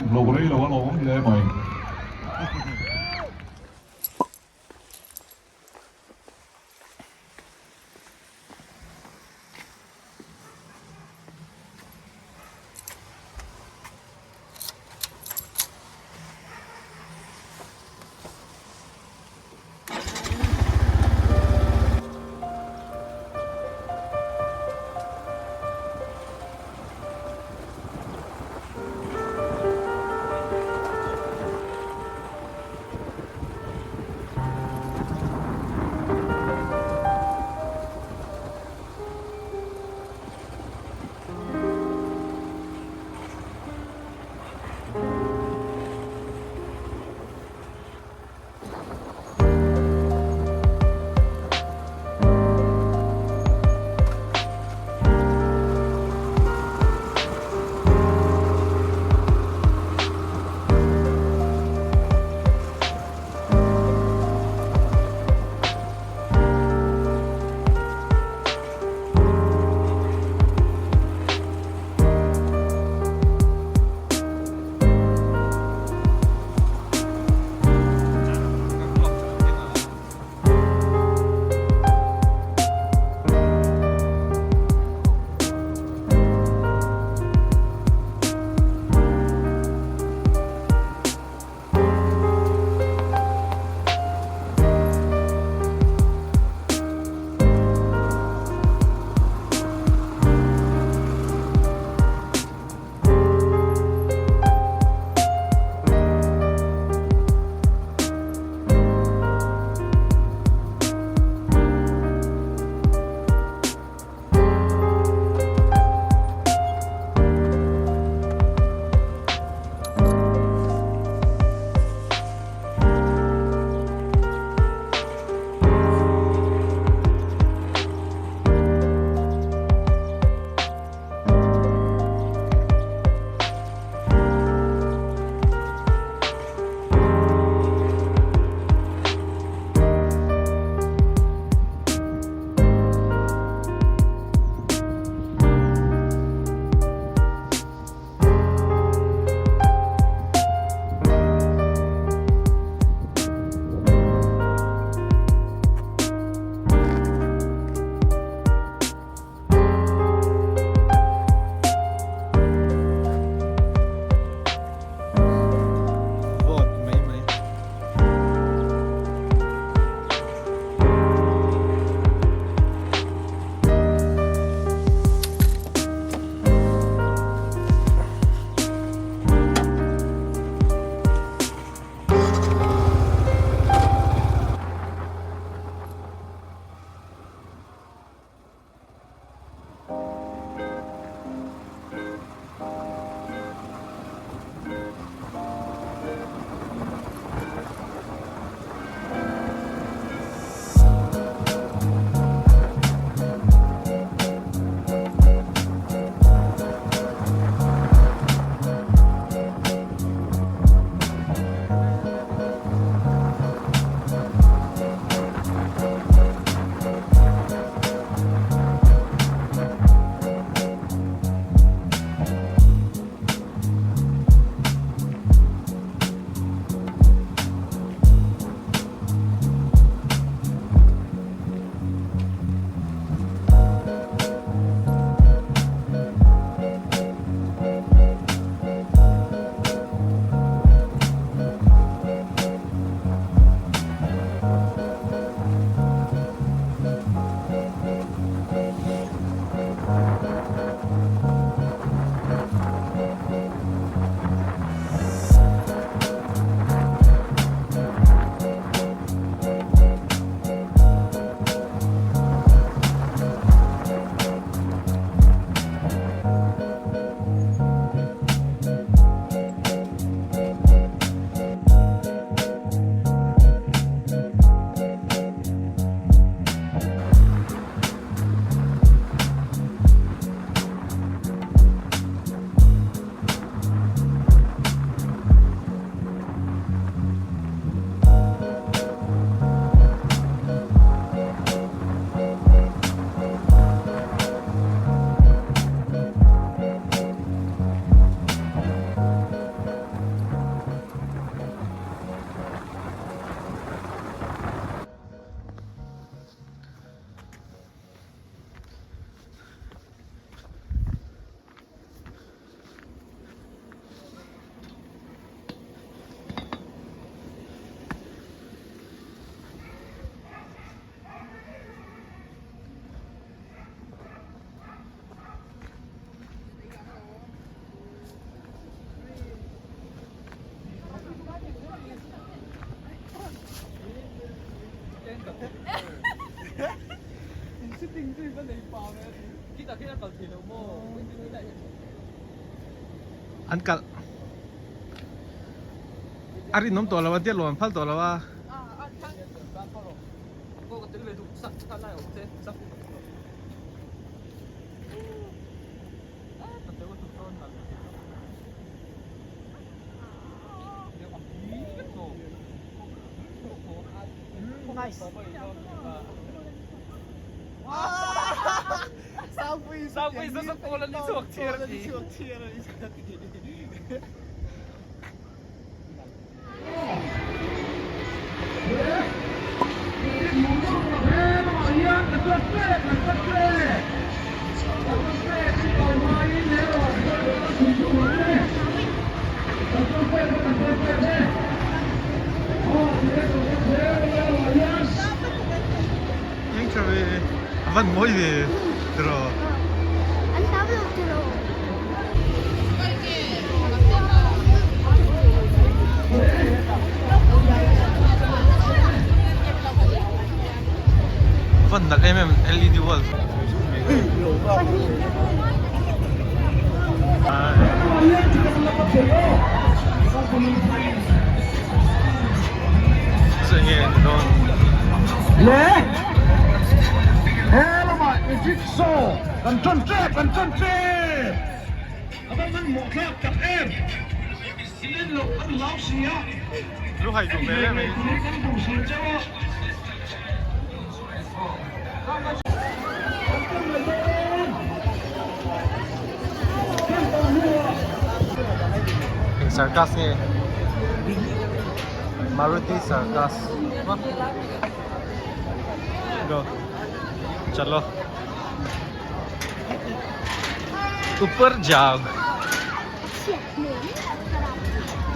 Lo rei lo a lawm hle mai. An kalh a rinawm tawh lo a diat lo an phal tawh lo a. Eng tha ve a van mawi ve tiraw. An hlau lo tiraw. Van nalh em em LED wall. Lu hai duh ve em em. Eng circus nge? Maruti circus. Go. Chalo. Upar jao.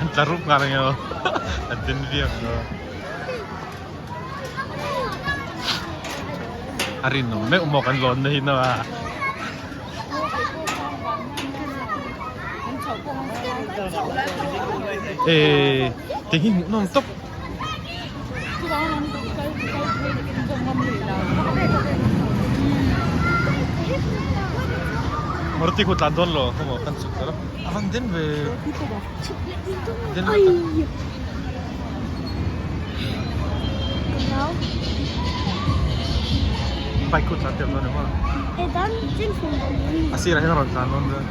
An tla rup ngar nge aw. An din viak no. A rinawm meuh maw kan lawn na hi no a. Ee ti hi hmuhnawm tawp. Maruti khu tlan dawn lo khaw kan chhuk ta lo a van den ve den ve bike khu tlan tel dawn emaw a sirah hian a rawn tlan dawn dawn.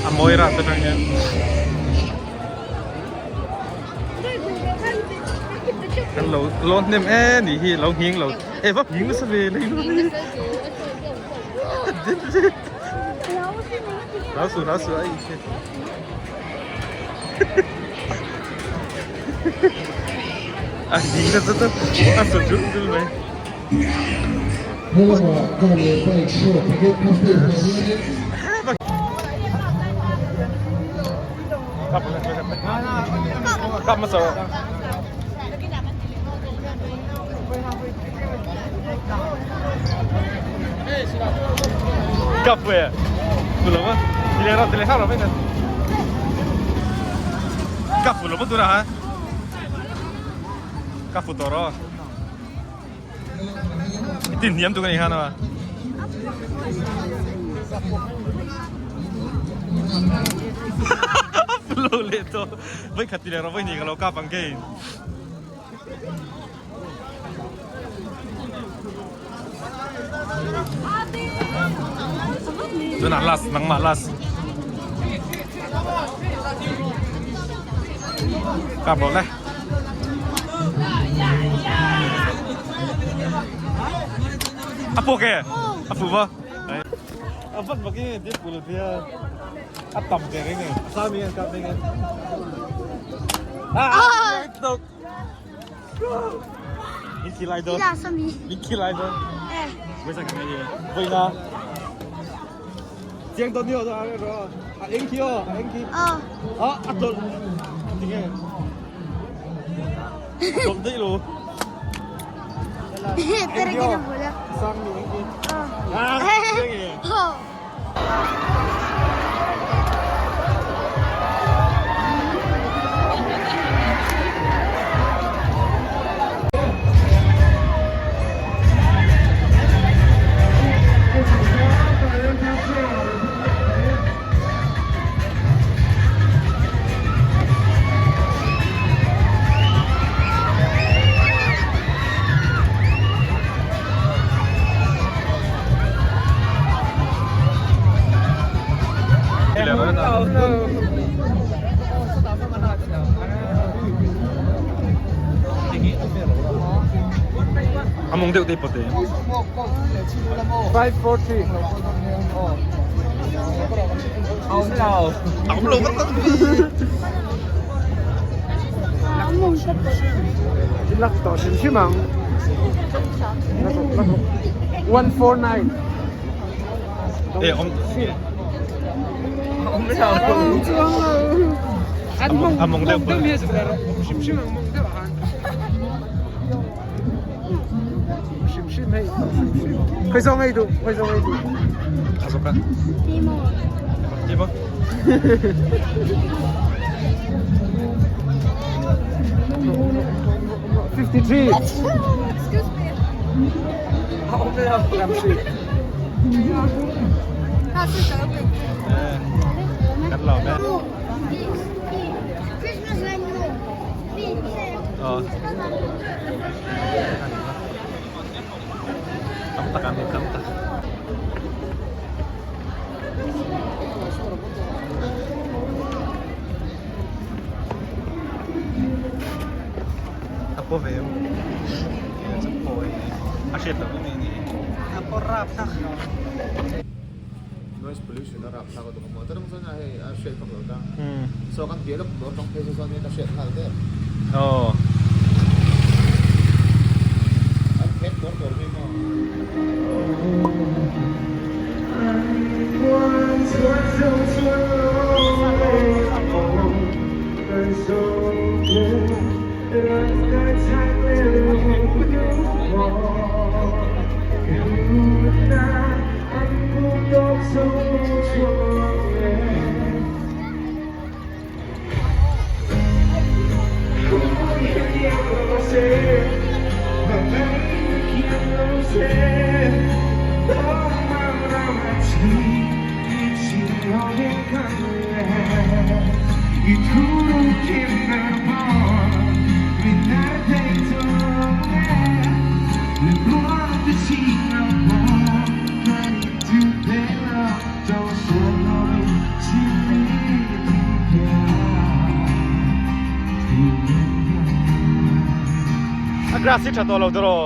A mawi rat atang hian. Kan lo lawn hnem e nih hi lo nghing lo e va nghing nasa ve lei lo ni. Rau su rau su ai. A nghing nasa ta a su dul dul mai. Kap hmasa rawh. Kap ve. Tu lo ma. Ti le rawh ti le hau rawh vek. Kap fu lo ma tu na ha. Kap fu tawh rawh. Tin hniam tuk ani khan a. Lo leh tawh. Voi khat ti leh rawh voi hnih ka lo kap ang kei. Tunah last nangmah last. Kap rawh le. A puak e? A fu va? A vat bak i ti pu lo tia. A tam te reng e. A sa mi an kap reng e. Ah! Tok. Min khi lai dawn. Min khi lai dawn. Voi sa kan ngai Voi nga. Chiang dawn ni o a eng khi o, a eng khi. A a tlol. Tinge. Tlol dei lo. Tere ke na bola. Sang mi eng khi. Ah, Oh. A mawng deuh te pawt e. 540. A um lo tak tak. Lak to hrim hrim ang. 149. E om. An A mawng deuh pawt. Hrim hrim ang mawng deuh han. Hrim hrim hei. Khoi zawng ei duh, khoi zawng ei duh. A zawk a. Ti maw? 53. Excuse me. Kan lo me. Christmas light Ờ. Tam tak an tam tak. A po ve u. Chu pawi a hriat loh em ni. A po rap thlak. Noise pollution a rap thlak a tum a maw ta rawng chuan a hei a hriat vak lo ta. So kan piah lawk dawr tawng phei chu chuan a hriat nghal der. Aw. An phet dawr dawr mai maw. Grass hi tha tawh lo tiraw.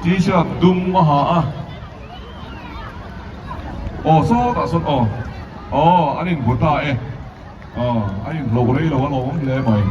T-shirt dum a ha a aw sawtah sawn aw aw an inhmu ta e aw an inhloh rei lo a lawm hle mai.